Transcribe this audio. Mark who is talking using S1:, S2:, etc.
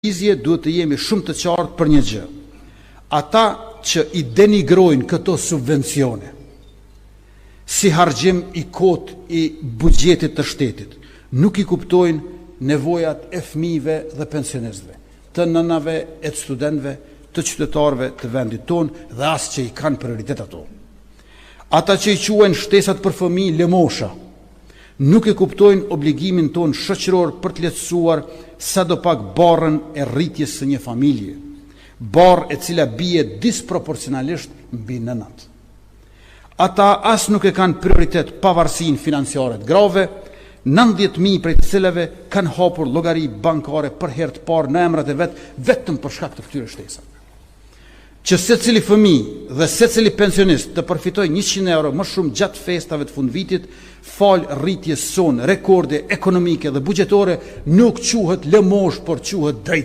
S1: Lëvizje duhet të jemi shumë të qartë për një gjë: Ata që i denigrojnë këto subvencione si harxhim i kotë i buxhetit të shtetit, nuk i kuptojnë nevojat e fëmijëve dhe pensionistëve, të nënave e të studentëve, të qytetarëve të vendit tonë dhe as që i kanë prioritet ato. Ata që i quajnë shtesat për fëmijë lëmosha, nuk e kuptojnë obligimin tonë shoqëror për të lehtësuar sadopak barrën e rritjes së një familjeje, barrë e cila bie disproporcionalisht mbi nënat. Ata as nuk e kanë prioritet pavarësinë financiare të grave, 90.000 prej të cilave kanë hapur llogari bankare për herë të parë në emrat e vet vetëm për shkak të këtyre shtesave. Që secili fëmijë dhe secili pensionist të përfitojë 100 euro më shumë gjatë festave të fundvitit, falë rritjes sonë rekorde ekonomike dhe buxhetore, nuk quhet lëmoshë, por quhet drejtësi.